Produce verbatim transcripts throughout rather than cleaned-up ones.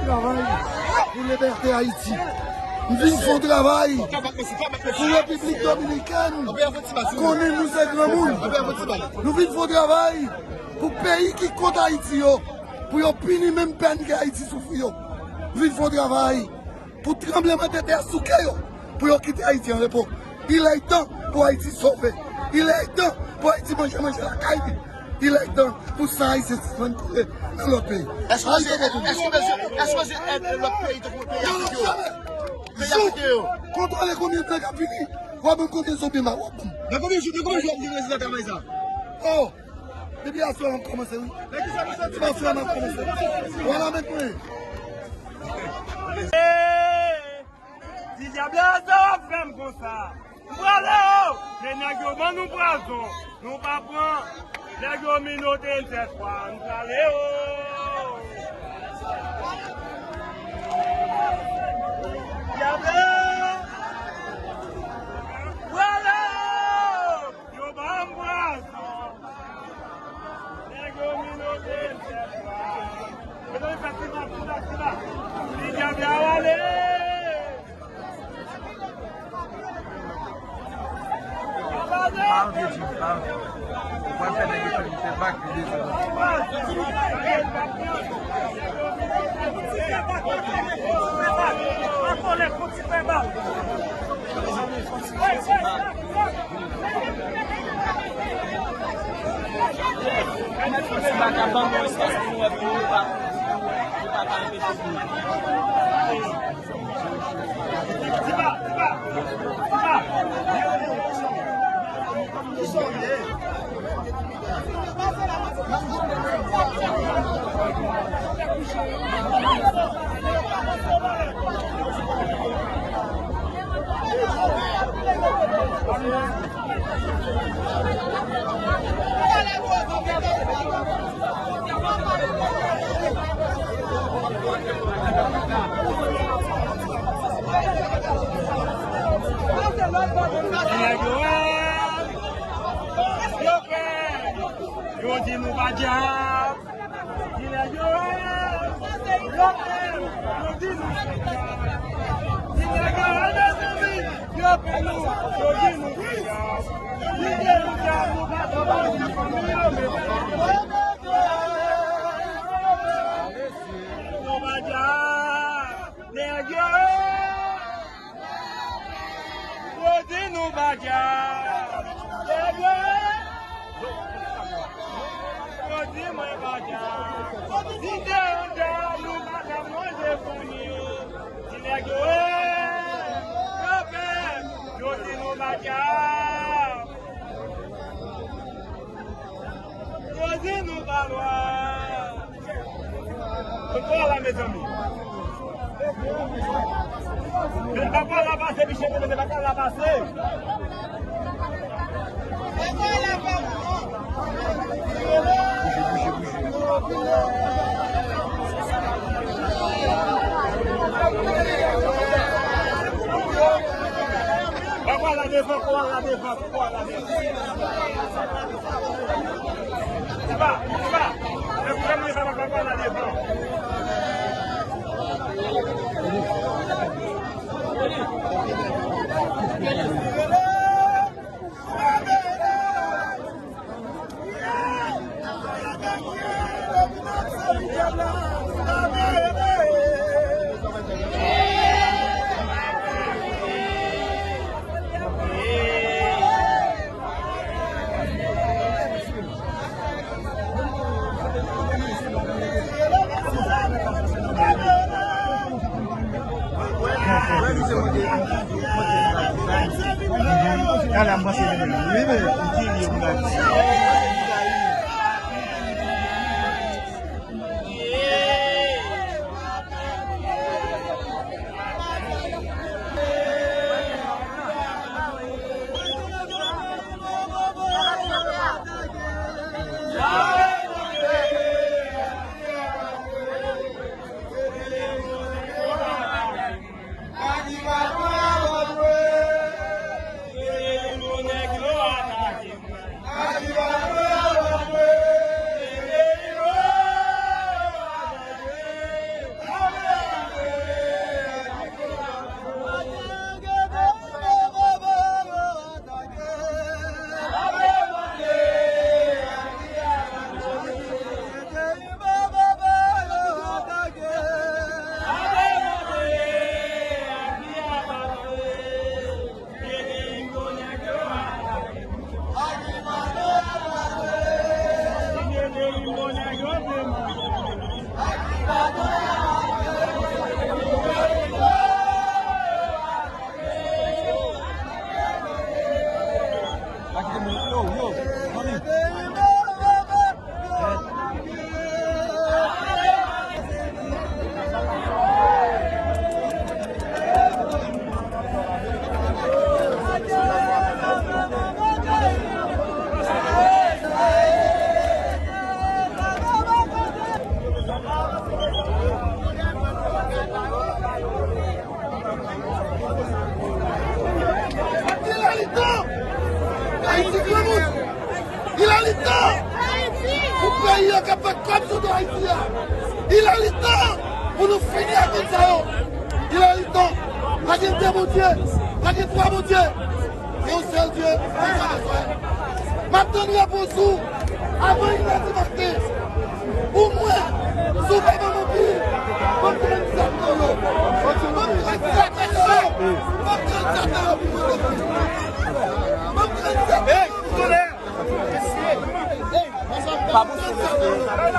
Travay pou libète Ayiti. M vin fè yon travay pou Repiblik Dominikèn. Konnen nou se granmoun. Nou vin fè yon travay pou peyi ki kont Ayiti yo, pou yo pini menm pèn ke Ayiti soufri yo. M vin fè yon travay pou tranblemanntè tè a souke yo, pou yo kite Ayiti an repo. Il est temps pou Ayiti sove. Il est temps pou Ayiti manje manje lakay li. Il est temps pou san Ayisyen sispann kouri nan lòt peyi. Èske w bezwen, èske w bezwen èd lòt peyi tankou peyi Afrik yo? Peyi Afrik yo. Kontwole konbyen tan k ap vini, w a ban m konbyen zonbi m a w ap ban m. Nan konbyen jou, nan konbyen jou w ap di prezidan travay sa? Oh! Depi aswè m ap kòmanse, wi. Depi aswè m ap kòmanse. Vwala, mèt mwen. Ti dyab la, sa w ap fè m konsa? M prale o! Se nèg yo ban nou pwazon, nou pa pran. Nèg yo minote n sèt fwa, m prale o! Dyab la! Prale o! Yo ban m pwazon. Nèg yo minote m sèt fwa. Mezanmi, fètival, fètival, fètival. Li dyab la ale. Pa anpeche m, pa anpeche m. Ou pral fè nèg yo fè m fè bak li desann. Yo di nou pa dyab. Di nèg yo, yo pè nou. Di nèg yo, yo pè nou. Yo di nou pa dyab. Di nèg yo, nou pa dyab. Nèg yo. Yo di nou pa dyab. Nèg yo. Yo di mwen pa dyab. Si te yon dyab, nou pa t ap manje fanmi yo. Ti nèg yo, yo pè. Yo di nou pa dyab. Yo di nou pa lwa. Vwala, mezanmi. Men pa vwala pase, Michel, men pa vwala pase. Pa vwala devan, pa vwala devan. Ayiti a. Il est le temps pou nou fini ak moun sa yo. Il est le temps. Pa gen de Bondye, pa gen twa Bondye. Gen yon sèl Dye, yon sèl Dye. M ap tann repons ou avan inè di maten. Ou mwen, si w pa ban m anpil, ban m grenn zam nan yo. Ban m grenn zam nan yo. Ban m grenn zam nan yo pou mwen anpil. Ban m grenn zam nan yo pou mwen anpil. Pa bouche, mesye.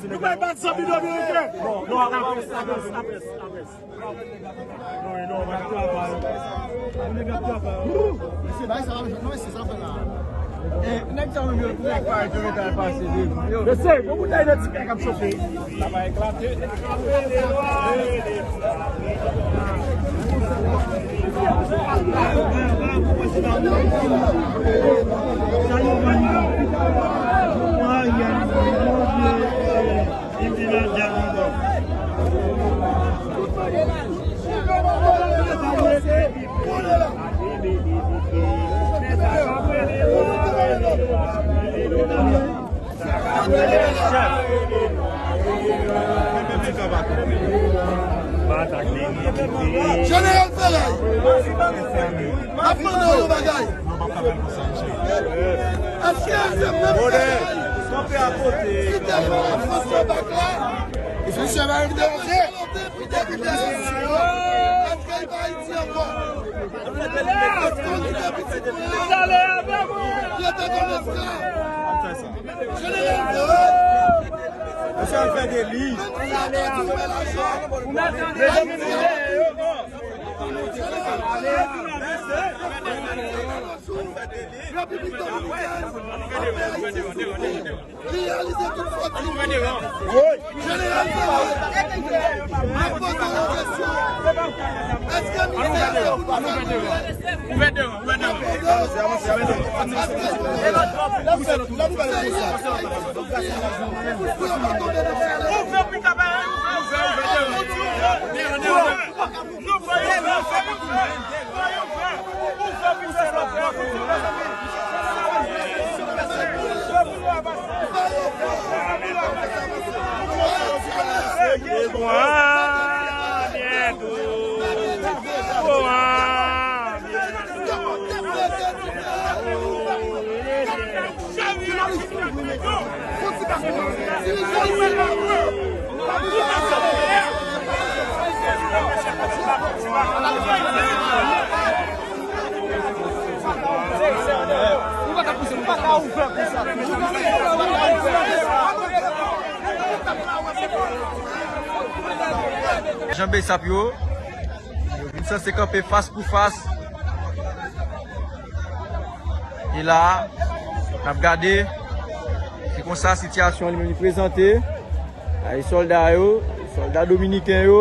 Nou bay bat zanmi dominiken. Non, apres, apres, apres. Mesye, bay sa, non, mesye, sa fè la. E, nèg sa menm yo, nèg pa yo mete al pase de. Mesye, bon boutèy de ti kè k ap chofe. Sa va eklate. Jeneral Feray, m ap mande w yon bagay. Èske se menm Feray ki te fè Franswa Bak la? Misye Bak te danje. Pou depite sesyon an, èske l pa Ayiti ankò? Èske l te pitit mwen an? Li te kòm esklav. Jeneral Ferre. Mesye al fè deli. Menm si l ap di w melache. Ayiti ankò. Jeneral Ferre. Repiblik Dominikèn ap fè Ayiti soufri. Li reyalize tout fòt li. Jeneral Ferre, mwen poze yon kesyon. Èske misye a se pou nou fè kounye a? Ouvè devan, ouvè devan. Èske peyi a se pou nou fè kounye a? Pou yo pa tonbe nan sèl. Ouvè pita pa ouvè, ouvè devan. Devan, devan, devan. Jan Besap yo, yo vin sanse kanpe fas pou fas. E la, n ap gade, se konsa sitiyasyon an li menm li prezante. Ay sòlda yo, sòlda dominiken yo,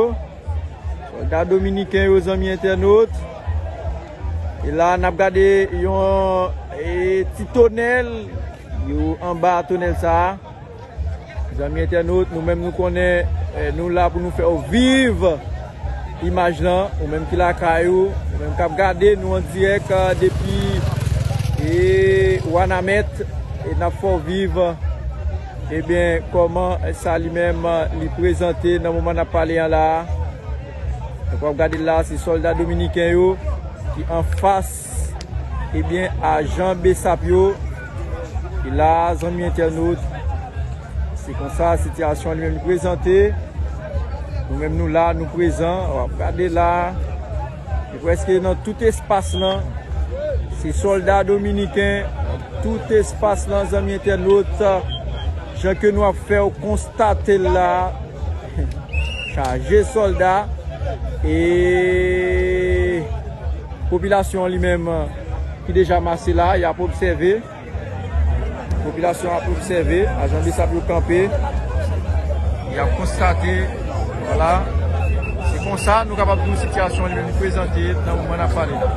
sòlda dominiken yo, zanmi entènot. E la, n ap gade yon, e, ti tonèl, yo anba tonèl sa a. Zanmi entènot, nou menm nou konnen, eh, nou la pou nou fè w viv imaj lan, ou menm ki lakay ou, ou menm k ap gade nou an dirèk, eh, depi, eh, Wanament, e n ap fè w viv, ebyen, kòman, eh, sa li menm, eh, li prezante nan moman n ap pale an la a. Donk, w ap gade la, se sòlda dominiken yo ki anfas, ebyen, ajan Besap yo. E la, zanmi entènot, se konsa sitiyasyon an li menm li prezante. Nou menm nou la, nou prezan. W ap gade la, e prèske nan tout espas lan, se sòlda dominiken. Tout espas lan, zanmi entènot, jan ke nou ap fè w konstate l la, chaje sòlda e popilasyon an li menm ki deja mase la, y ap obsève. Popilasyon ap obsève, ajan Besap yo kanpe, y ap konstate, vwala. Se konsa nou kapab di w sitiyasyon an li menm li prezante nan moman n ap pale la.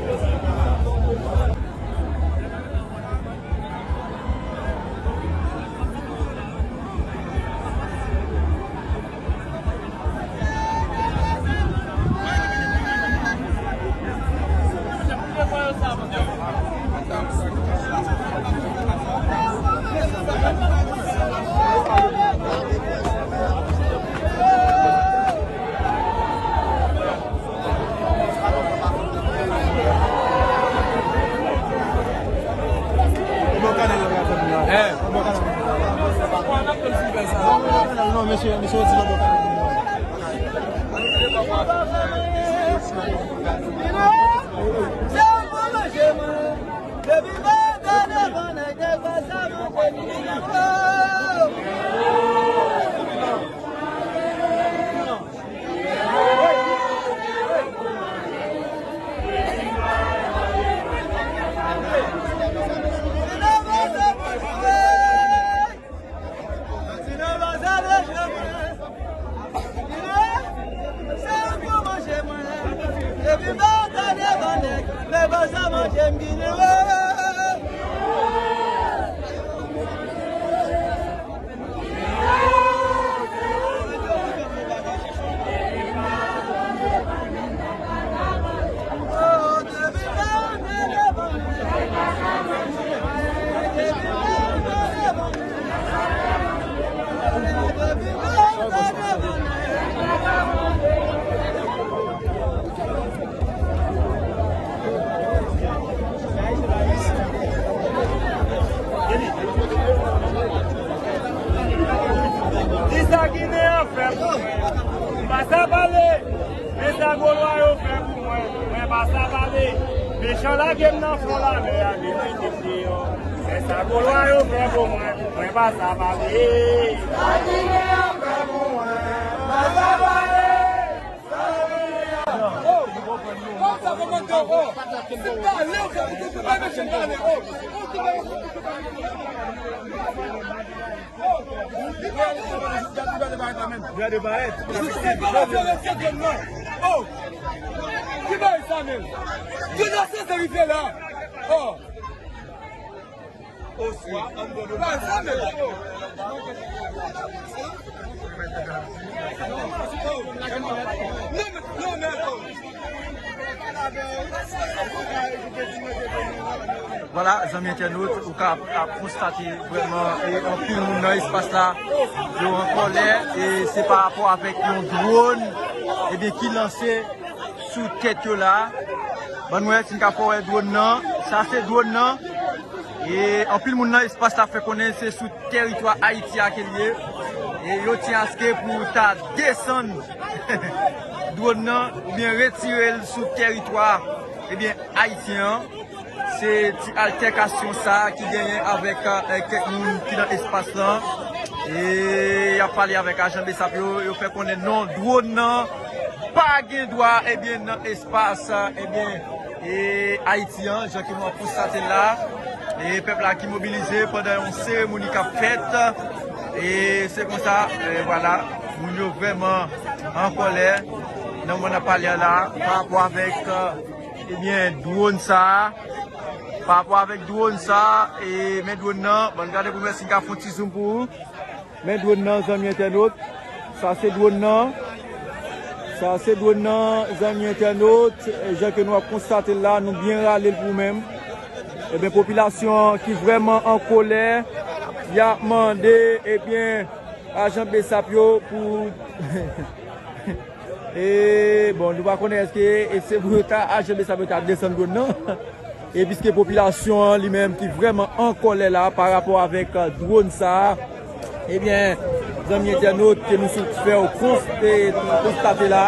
Di sa Ginen an fè pou mwen. M pa sa pale. Men sa Golwa yo fè pou mwen. Mwen pa sa pale. Mechan lage m nan fon lamè a, li mete m deyò. Men sa Golwa yo fè pou mwen. Mwen pa sa pale. Sa Ginen an fè pou mwen. M pa sa pale. Vwala, zanmi entènot, ou ka ap konstate vrèman, e, anpil moun nan espas la, yo an kòlè, e se pa rapò avèk yon dwòn, ebyen, ki lanse sou tèt yo la. Ban nou wè si n ka fè wè dwòn nan. Sa se dwòn nan. E anpil moun nan espas la fè konnen se sou teritwa Ayiti a ke l ye. E yo tyen aske pou ta desann dwòn nan oubyen retire l sou teritwa, ebyen, ayisyen an. Se ti altèkasyon sa a ki genyen avèk, eh, kèk moun ki nan espas lan. E y ap pale avèk ajan BSAP yo, yo fè konnen non, dwòn nan pa gen dwa, ebyen, nan espas, ebyen, e Ayiti an, jan ke nou ap konstate l la. E pèp la ki mobilize pandan yon seremoni k ap fèt. E se konsa, e vwala, moun yo vrèman an kòlè nan moman n ap pale a la, pa rapò avèk, e, ebyen, dwòn sa a. Pa rapò avèk dwòn sa a, e men dwòn nan, ban n gade pou m wè si n ka fè yon ti zoom pou ou. Men dwòn nan, zanmi entènot. Sa se dwòn nan. Sa se dwòn nan, zanmi entènot. E jan ke nou ap konstate l la, nou byen rale l pou ou menm. Ebyen, popilasyon an ki vrèman an kòlè, y ap mande, ebyen, ajan BSAP yo pou E, bon, nou pa konnen èske e se pou yo ta ajan BSAP yo ta desann dwòn nan. E piske popilasyon an li menm ki vrèman an kòlè la pa rapò avèk, eh, dwòn sa a. Ebyen, zanmi entènot, ke nou sot fè w konste, konstate la,